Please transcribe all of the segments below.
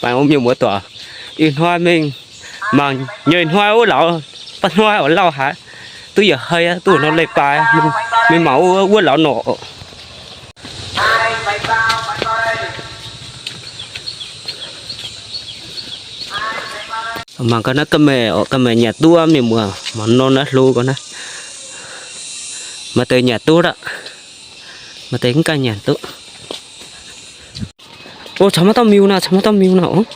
Mangc mienh muoz doic, ih hnoi mingh mangc nyei hnoi wuov lauz, baav hnoi oix lauh haic, duqv yietc hei aqv, duqv nor leiz-baaix, mingh mangc wuov lauz norqc. Mangc gaax naaiv ga'maeqc oc, ga'maeqc nyanc duqv, mienh muoz, mangc nor naaiv hlo gau naaiv. Maaih deix nyanc duqv aqv, maaih deix mv gaengh nyanc duqv. O, caux maiv dauh miuh naaic, caux maiv dauh miuh naaic oc.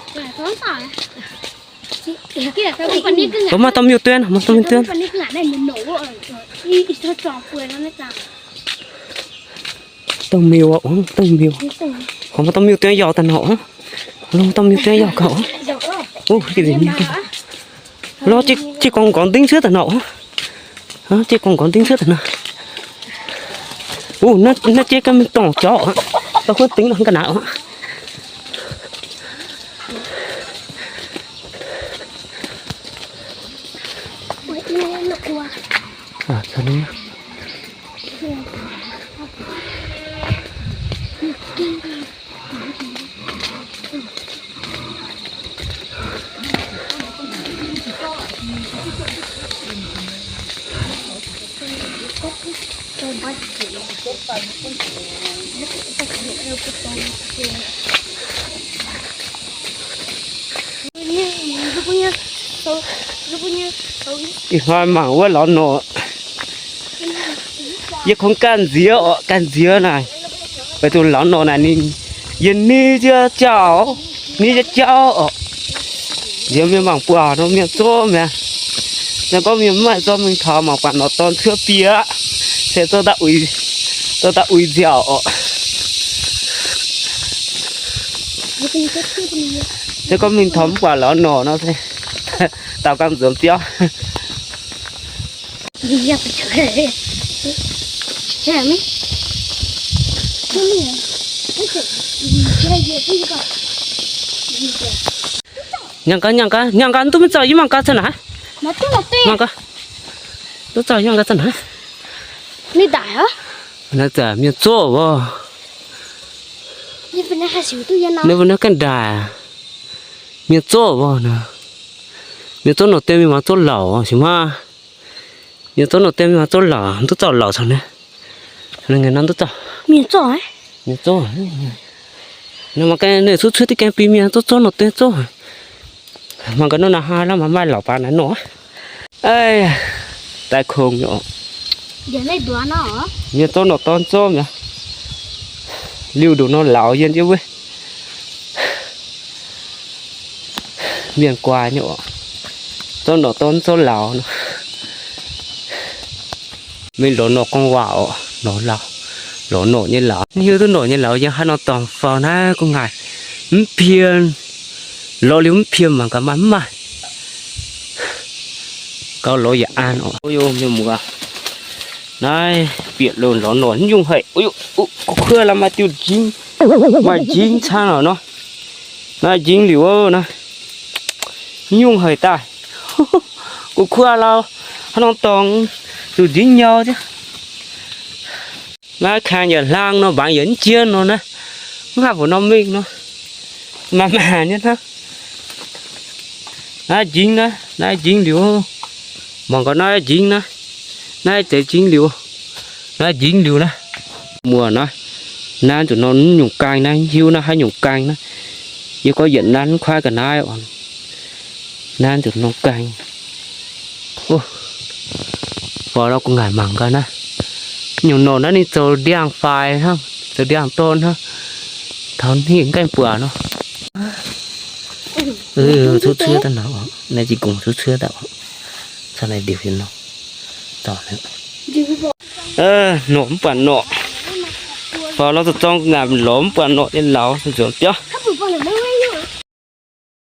Maiv dauh miuh dueiv, maiv dauh miuh dueiv. Dauh miuh oc, dauh miuh. Maiv dauh miuh dueiv yauh daaih norqc. Maiv dauh miuh dueiv yauh gauh. O, lorz jiez gorngv nqorngv dingv cuotv daaih norqc. Jiez gorngv nqorngv dingv cuotv daaih nor. O, naaiv jeiv ganh mingh dorngc jauv, da'huotv dingv nor ga'naaiv oc. Ih hnoi mangc wuov lauz norqc. Yie kungx ganh nziex oc, ganh nziex naaic. Weic zuqc lauz norqc naaic ninh, yie ni jienv jauv, ni jienv jauv oc. Nziex mienh mangc buatc nor mienh zorqv mi'aqv. Naaiv gorngv mienh mv maaih zorqv mingh taux mangc buatc norqc dorn cuotv bieqc aqv, se zorqv daaih uix, zorqv daaih uix nziaauc oc. Se gorngv mingh taux mv buatc lauz norqc nor se daaux ganh nzuonx biauv. Nyanc gaax, nyanc gaax, nyanc gaax, duqv mingh zauh yie mangc gaax caux naaiv. Mangc gaax, duqv zauh yie mangc gaax caux naaiv. Naaiv zaqc mienh zorqv wuov. Ninh mbuo naaiv ganh ndaaih, mienh zorqv wuov nor. Mienh zorqv norqc dien mingh mangc zorqv lauz, sic maah. Mienh zorqv norqc dien mingh mangc zorqv lauz, duqv zauh lauz caux naaiv. Nor duqv zauh. Mienh zorqv, mienh zorqv. Nor mangc gaax, ninh cuotv cuotv diqv gaengh bun mienh zorqv, zorqv norqc dien zorqv. Mangc gaax nor naaiv haaix lamh maaih lauz baac naaiv norqc. Daaih kongx nyei oc. Mienh zorqv norqc dorn zorqv mi'aqv. Liuz ndongc nor lauz yienh jienv wuov. Mienh guaax nyei oc. Zorqv norqc dorn zorqv lauz nor. Mingh lorz norqc gorngv waac oc, lorz lauz, lorz norqc nyei lauz. Hiuv duqv norqc nyei lauz yiem haaix norm dorngx faaux naaiv gu'nguaaic mv pien, lorz liuz mv pien mangc gaax maaih mv maaih. Gauh lorz yietc an oc. Mienh muoz, naaiv bieqc loz lorz norqc nyungc haic. Gu'kuov lamh maaih diuh njing, maaih njing caangv lorqc nor. Naaiv njing liuz naaiv, nyungc haic daaih. Gu'kuov lauh, haaix norm dorngx zuqc njing nyau jienv. Naaiv kaeng yietc hlang nor, mbaengx yietc jien nor naaiv, mv haih mbuoqc norm mingh nor, maaih maah nyei hnangv. Naaiv njing naaiv, naaiv njing liuz, mangc gaax naaiv njing naaiv, naaiv deix njing liuz, naaiv njing liuz naaiv. Muoz naaiv, naaiv nzuqc norm nyungc gaeng naaiv, hiuv naaiv haaix nyungc gaeng naaiv. Yie gorngv yietc nanv kuaaiv ga'naaiv oc. Naaiv nzuqc norm gaeng. Faaux lorz gu'nguaaic mangc gaax naaiv. Nyungc norqc naaiv ninh zoux ndiangx faix hnangv, zoux ndiangx dorn hnangv. Taux hingh gaengh buatc nor. Cuotv cuotv daaih nor, naaiv jing gong cuotv cuotv daaih. Caux naaiv ndiuc hienx nor. Norqc mv buatc norqc. Faaux lorz zorng gu'nguaaic lorz mv buatc norqc nyei lauz nzuonx biauv.